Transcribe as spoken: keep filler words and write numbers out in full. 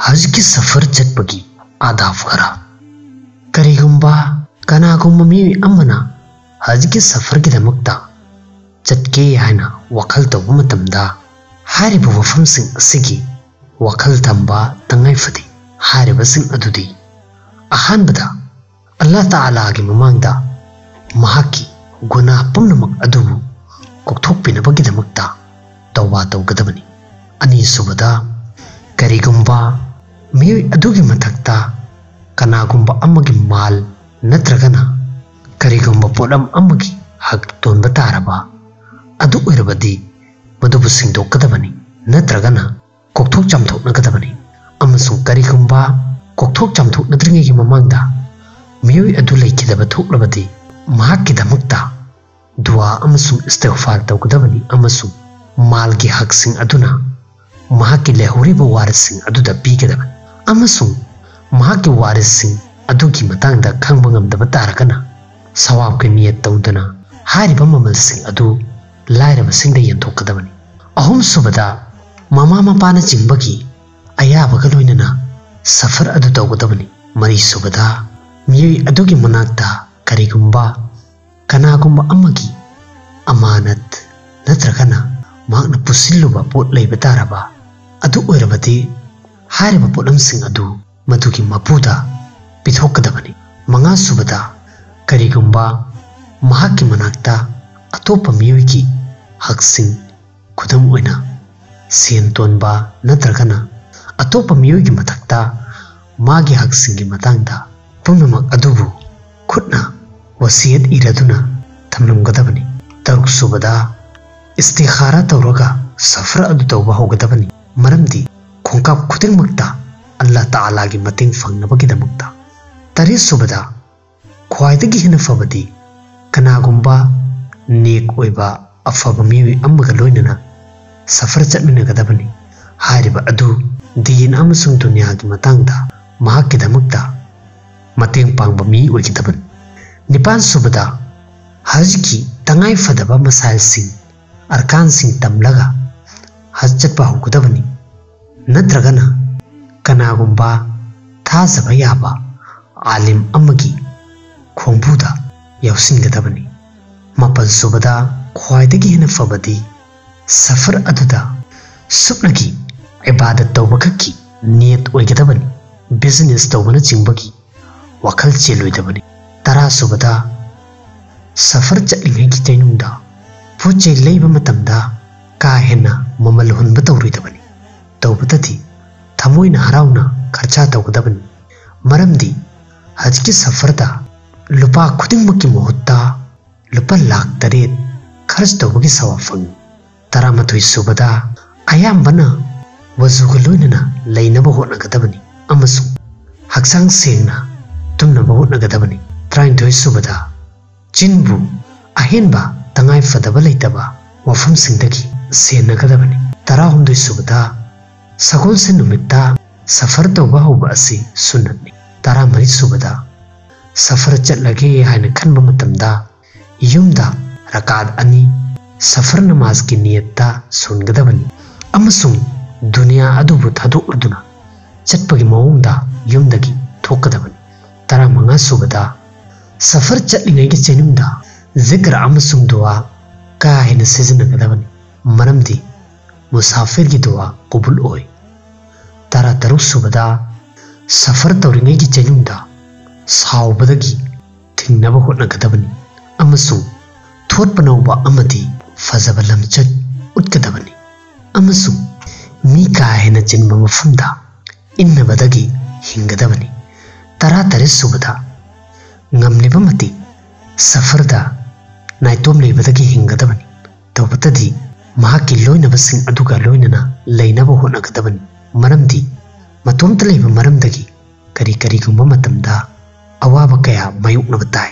ꯍꯖꯀꯤ shepherd ꯆꯠꯄꯒꯤ ꯑꯥꯗꯥꯕ ꯈꯔ꯫ ꯀꯔꯤꯒꯨꯝꯕ ꯀꯅꯥꯒꯨꯝꯕ ꯃꯤꯑꯣꯏ ꯑꯃꯅ ꯍꯖꯀꯤ ꯁꯐꯔꯒꯤꯗꯃꯛꯇ ꯆꯠꯀꯦ ꯍꯥꯏꯅ ꯋꯥꯈꯜ ꯇꯧꯕ ꯃꯇꯝꯗ, ꯍꯥꯏꯔꯤꯕ ꯋꯥꯐꯝꯁꯤꯡ ꯑꯁꯤꯒꯤ ꯋꯥꯈꯜ ꯊꯝꯕ ꯇꯉꯥꯏ ꯐꯗꯦ꯫ ꯍꯥꯏꯔꯤꯕꯁꯤꯡ ꯑꯗꯨꯗꯤ, ꯑꯍꯥꯟꯕꯗ, ꯑꯜꯂꯥꯍ ꯇꯥꯂꯥꯒꯤ ꯃꯃꯥꯡꯗ ꯃꯍꯥꯛꯀꯤ ꯒꯨꯅꯥꯍ ꯄꯨꯝꯅꯃꯛ ꯑꯗꯨꯕꯨ ꯀꯣꯛꯊꯣꯛꯄꯤꯅꯕꯒꯤꯗꯃꯛꯇ ꯇꯧꯕꯥ ꯇꯧꯒꯗꯕꯅꯤ꯫ ꯑꯅꯤꯁꯨꯕꯗ, ꯀꯔꯤꯒꯨꯝꯕ ꯃꯤꯑꯣꯏ ꯑꯗꯨꯒꯤ ꯃꯊꯛꯇ ꯀꯅꯥꯒꯨꯝꯕ ꯑꯃꯒꯤ ꯃꯥꯜ ꯅꯠꯇ꯭ꯔꯒꯅ ꯀꯔꯤꯒꯨꯝꯕ ꯄꯣꯠꯂꯝ ꯑꯃꯒꯤ ꯍꯛ ꯇꯣꯟꯕ ꯇꯥꯔꯕ ꯑꯗꯨ ꯑꯣꯏꯔꯕꯗꯤ, ꯃꯗꯨꯕꯨ ꯁꯦꯡꯗꯣꯛꯀꯗꯕꯅꯤ ꯅꯠꯇ꯭ꯔꯒꯅ ꯀꯣꯛꯊꯣꯛ ꯆꯥꯝꯊꯣꯛꯅꯒꯗꯕꯅꯤ꯫ ꯑꯃꯁꯨꯡ ꯀꯔꯤꯒꯨꯝꯕ ꯀꯣꯛꯊꯣꯛ ꯆꯥꯝꯊꯣꯛꯅꯗ꯭ꯔꯤꯉꯩꯒꯤ ꯃꯃꯥꯡꯗ ꯃꯤꯑꯣꯏ ꯑꯗꯨ ꯂꯩꯈꯤꯗꯕ ꯊꯣꯛꯂꯕꯗꯤ, ꯃꯍꯥꯛꯀꯤꯗꯃꯛꯇ ꯗꯨꯋꯥ ꯑꯃꯁꯨꯡ ꯏꯁꯇꯤꯒꯐꯥꯔ ꯇꯧꯒꯗꯕꯅꯤ, ꯑꯃꯁꯨꯡ ꯃꯥꯜꯒꯤ ꯍꯛꯁꯤꯡ ꯑꯗꯨꯅ ꯃꯍꯥꯛꯀꯤ ꯂꯩꯍꯧꯔꯤꯕ ꯋꯥꯔꯤꯁꯁꯤꯡ ꯑꯗꯨꯗ ꯄꯤꯒꯗꯕꯅꯤ꯫ ꯑꯃꯁꯨꯡ ꯃꯍꯥꯛꯀꯤ ꯋꯥꯔꯤꯁꯁꯤꯡ ꯑꯗꯨꯒꯤ ꯃꯇꯥꯡꯗ ꯈꯪꯕ ꯉꯝꯗꯕ ꯇꯥꯔꯒꯅ, ꯁꯋꯥꯕꯀꯤ ꯅꯤꯌꯠ ꯇꯧꯗꯨꯅ ꯍꯥꯏꯔꯤꯕ ꯃꯃꯜꯁꯤꯡ ꯑꯗꯨ ꯂꯥꯏꯔꯕꯁꯤꯡꯗ ꯌꯦꯟꯊꯣꯛꯀꯗꯕꯅꯤ꯫ ꯑꯍꯨꯝꯁꯨꯕꯗ, ꯃꯃꯥ ꯃꯄꯥꯅꯆꯤꯡꯕꯒꯤ ꯑꯌꯥꯕꯒ ꯂꯣꯏꯅꯅ ꯁꯐꯔ ꯑꯗꯨ ꯇꯧꯒꯗꯕꯅꯤ꯫ ꯃꯔꯤꯁꯨꯕꯗ, ꯃꯤꯑꯣꯏ ꯑꯗꯨꯒꯤ ꯃꯅꯥꯛꯇ ꯀꯔꯤꯒꯨꯝꯕ ꯀꯅꯥꯒꯨꯝꯕ ꯑꯃꯒꯤ ꯑꯃꯥꯅꯠ ꯅꯠꯇ꯭ꯔꯒꯅ ꯃꯍꯥꯛꯅ ꯄꯨꯁꯤꯜꯂꯨꯕ ꯄꯣꯠ ꯂꯩꯕ ꯇꯥꯔꯕ ꯑꯗꯨ ꯑꯣꯏꯔꯕꯗꯤ, ꯍꯥꯏꯔꯤꯕ ꯄꯣꯠꯂꯝꯁꯤꯡ ꯑꯗꯨ ꯃꯗꯨꯒꯤ ꯃꯄꯨꯗ ꯄꯤꯊꯣꯛꯀꯗꯕꯅꯤ꯫ ꯃꯉꯥꯁꯨꯕꯗ, ꯀꯔꯤꯒꯨꯝꯕ ꯃꯍꯥꯛꯀꯤ ꯃꯅꯥꯛꯇ ꯑꯇꯣꯞꯄ ꯃꯤꯑꯣꯏꯒꯤ ꯍꯛꯁꯤꯡ, ꯈꯨꯗꯝ ꯑꯣꯏꯅ, ꯁꯦꯟ ꯇꯣꯟꯕ ꯅꯠꯇ꯭ꯔꯒꯅ ꯑꯇꯣꯞꯄ ꯃꯤꯑꯣꯏꯒꯤ ꯃꯊꯛꯇ ꯃꯥꯒꯤ ꯍꯛꯁꯤꯡꯒꯤ ꯃꯇꯥꯡꯗ ꯄꯨꯝꯅꯃꯛ ꯑꯗꯨꯕꯨ ꯈꯨꯠꯅ ꯋꯁꯤꯌꯠ ꯏꯔꯗꯨꯅ ꯊꯝꯂꯝꯒꯗꯕꯅꯤ꯫ ꯇꯔꯨꯛꯁꯨꯕꯗ, ꯏꯁꯇꯤꯈꯥꯔꯥ ꯇꯧꯔꯒ ꯁꯐꯔ ꯑꯗꯨ ꯇꯧꯕ ꯍꯧꯒꯗꯕꯅꯤ, ꯃꯔꯝꯗꯤ ꯈꯣꯡꯀꯥꯞ ꯈꯨꯗꯤꯡꯃꯛꯇ ꯑꯜꯂꯥꯍ ꯇꯥꯂꯥꯒꯤ ꯃꯇꯦꯡ ꯐꯪꯅꯕꯒꯤꯗꯃꯛꯇ꯫ ꯇꯔꯦꯠꯁꯨꯕꯗ, ꯈ꯭ꯋꯥꯏꯗꯒꯤ ꯍꯦꯟꯅ ꯐꯕꯗꯤ ꯀꯅꯥꯒꯨꯝꯕ ꯅꯦꯛ ꯑꯣꯏꯕ ꯑꯐꯕ ꯃꯤꯑꯣꯏ ꯑꯃꯒ ꯂꯣꯏꯅꯅ ꯁꯐꯔ ꯆꯠꯃꯤꯟꯅꯒꯗꯕꯅꯤ꯫ ꯍꯥꯏꯔꯤꯕ ꯑꯗꯨ ꯗꯤꯟ ꯑꯃꯁꯨꯡ ꯗꯨꯅꯤꯌꯥꯒꯤ ꯃꯇꯥꯡꯗ ꯃꯍꯥꯛꯀꯤꯗꯃꯛꯇ ꯃꯇꯦꯡ ꯄꯥꯡꯕ ꯃꯤ ꯑꯣꯏꯒꯗꯕꯅꯤ꯫ ꯅꯤꯄꯥꯟꯁꯨꯕꯗ, ꯍꯖꯀꯤ ꯇꯉꯥꯏ ꯐꯗꯕ ꯃꯁꯥꯏꯜꯁꯤꯡ, ꯑꯔꯀꯥꯟꯁꯤꯡ ꯇꯝꯂꯒ ꯍꯖ ꯆꯠꯄ ꯍꯧꯒꯗꯕꯅꯤ, ꯅꯠꯇ꯭ꯔꯒꯅ ꯀꯅꯥꯒꯨꯝꯕ ꯊꯥꯖꯕ ꯌꯥꯕ ꯑꯥꯂꯤꯝ ꯑꯃꯒꯤ ꯈꯣꯡꯕꯨꯗ ꯌꯥꯎꯁꯤꯟꯒꯗꯕꯅꯤ꯫ ꯃꯥꯄꯜ ꯁꯨꯕꯗ, ꯈ꯭ꯋꯥꯏꯗꯒꯤ ꯍꯦꯟꯅ ꯐꯕꯗꯤ ꯁꯐꯔ ꯑꯗꯨꯗ ꯁꯨꯞꯅꯒꯤ ꯏꯕꯥꯗꯠ ꯇꯧꯕꯈꯛꯀꯤ ꯅꯤꯌꯠ ꯑꯣꯏꯒꯗꯕꯅꯤ꯫ ꯕꯤꯖꯤꯅꯦꯁ ꯇꯧꯕꯅꯆꯤꯡꯕꯒꯤ ꯋꯥꯈꯜ ꯆꯦꯜꯂꯣꯏꯗꯕꯅꯤ꯫ ꯇꯔꯥ ꯁꯨꯕꯗ, ꯁꯐꯔ ꯆꯠꯂꯤꯉꯩꯒꯤ ꯆꯩꯅꯨꯡꯗ ꯄꯣꯠ ꯆꯩ ꯂꯩꯕ ꯃꯇꯝꯗ ꯀꯥ ꯍꯦꯟꯅ ꯃꯃꯜ ꯍꯨꯟꯕ ꯇꯧꯔꯣꯏꯗꯕꯅꯤ꯫ ꯇꯧꯕꯇꯗꯤ ꯊꯃꯣꯏꯅ ꯍꯔꯥꯎꯅ ꯈꯔꯆꯥ ꯇꯧꯒꯗꯕꯅꯤ꯫ ꯃꯔꯝꯗꯤ ꯍꯖꯀꯤ ꯁꯐꯔꯗ ꯂꯨꯄꯥ ꯈꯨꯗꯤꯡꯃꯛꯀꯤ ꯃꯍꯨꯠꯇ ꯂꯨꯄꯥ ꯂꯥꯈ ꯇꯔꯦꯠ ꯈꯔꯆ ꯇꯧꯕꯒꯤ ꯁꯋꯥꯕ ꯐꯪꯏ꯫ ꯇꯔꯥꯃꯥꯊꯣꯏ ꯁꯨꯕꯗ, ꯑꯌꯥꯝꯕꯅ ꯋꯖꯨꯒ ꯂꯣꯏꯅꯅ ꯂꯩꯅꯕ ꯍꯣꯠꯅꯒꯗꯕꯅꯤ ꯑꯃꯁꯨꯡ ꯍꯛꯆꯥꯡ ꯁꯦꯡꯅ ꯇꯨꯝꯅꯕ ꯍꯣꯠꯅꯒꯗꯕꯅꯤ꯫ ꯇꯔꯥꯅꯤꯊꯣꯏ ꯁꯨꯕꯗ, ꯆꯤꯟꯕꯨ ꯑꯍꯦꯟꯕ ꯇꯉꯥꯏ ꯐꯗꯕ ꯂꯩꯇꯕ ꯋꯥꯐꯝꯁꯤꯡꯗꯒꯤ ꯁꯦꯟꯅꯒꯗꯕꯅꯤ꯫ ꯇꯔꯥꯍꯨꯝꯗꯣꯏ ꯁꯨꯕꯗ, ꯁꯒꯣꯜꯁꯦꯟ ꯅꯨꯃꯤꯠꯇ ꯁꯐꯔ ꯇꯧꯕ ꯍꯧꯕ ꯑꯁꯤ ꯁꯨꯟꯅꯠꯅꯤ꯫ ꯇꯔꯥꯃꯔꯤ ꯁꯨꯕꯗ, ꯁꯐꯔ ꯆꯠꯂꯒꯦ ꯍꯥꯏꯅ ꯈꯟꯕ ꯃꯇꯝꯗ ꯌꯨꯝꯗ ꯔꯀꯥꯠ ꯑꯅꯤ ꯁꯐꯔ ꯅꯃꯥꯖꯒꯤ ꯅꯤꯌꯠꯇ ꯁꯣꯟꯒꯗꯕꯅꯤ ꯑꯃꯁꯨꯡ ꯗꯨꯅꯤꯌꯥ ꯑꯗꯨꯕꯨ ꯊꯥꯗꯣꯛꯂꯗꯨꯅ ꯆꯠꯄꯒꯤ ꯃꯑꯣꯡꯗ ꯌꯨꯝꯗꯒꯤ ꯊꯣꯛꯀꯗꯕꯅꯤ꯫ ꯇꯔꯥꯃꯉꯥ ꯁꯨꯕꯗ, ꯁꯐꯔ ꯆꯠꯂꯤꯉꯩꯒꯤ ꯆꯩꯅꯨꯡꯗ ꯖꯤꯀ꯭ꯔ ꯑꯃꯁꯨꯡ ꯗꯨꯋꯥ ꯀꯥ ꯍꯦꯟꯅ ꯁꯤꯖꯤꯟꯅꯒꯗꯕꯅꯤ, ꯃꯔꯝꯗꯤ ꯃꯨꯁꯥꯐꯤꯔꯒꯤ ꯗꯨꯋꯥ ꯀꯕꯨꯜ ꯑꯣꯏ꯫ ꯇꯔꯥꯇꯔꯨꯛ ꯁꯨꯕꯗ, ꯁꯐꯔ ꯇꯧꯔꯤꯉꯩꯒꯤ ꯆꯩꯅꯨꯡꯗ ꯁꯥꯎꯕꯗꯒꯤ ꯊꯤꯡꯅꯕ ꯍꯣꯠꯅꯒꯗꯕꯅꯤ ꯑꯃꯁꯨꯡ ꯊꯣꯠꯄ ꯅꯧꯕ ꯑꯃꯗꯤ ꯐꯖꯕ ꯂꯝꯆꯠ ꯎꯠꯀꯗꯕꯅꯤ ꯑꯃꯁꯨꯡ ꯃꯤ ꯀꯥ ꯍꯦꯟꯅ ꯆꯤꯟꯕ ꯃꯐꯝꯗ ꯏꯟꯅꯕꯗꯒꯤ ꯍꯤꯡꯒꯗꯕꯅꯤ꯫ ꯇꯔꯥꯇꯔꯦꯠ ꯁꯨꯕꯗ, ꯉꯝꯂꯤꯕ ꯃꯇꯤꯛ ꯁꯐꯔꯗ ꯅꯥꯏꯇꯣꯝ ꯂꯩꯕꯗꯒꯤ ꯍꯤꯡꯒꯗꯕꯅꯤ꯫ ꯇꯧꯕꯇꯗꯤ ꯃꯍꯥꯛꯀꯤ ꯂꯣꯏꯅꯕꯁꯤꯡ ꯑꯗꯨꯒ ꯂꯣꯏꯅꯅ ꯂꯩꯅꯕ ꯍꯣꯠꯅꯒꯗꯕꯅꯤ, ꯃꯔꯝꯗꯤ ꯃꯇꯣꯝꯇ ꯂꯩꯕ ꯃꯔꯝꯗꯒꯤ ꯀꯔꯤ ꯀꯔꯤꯒꯨꯝꯕ ꯃꯇꯝꯗ ꯑꯋꯥꯕ ꯀꯌꯥ ꯃꯥꯌꯣꯛꯅꯕ ꯇꯥꯏ꯫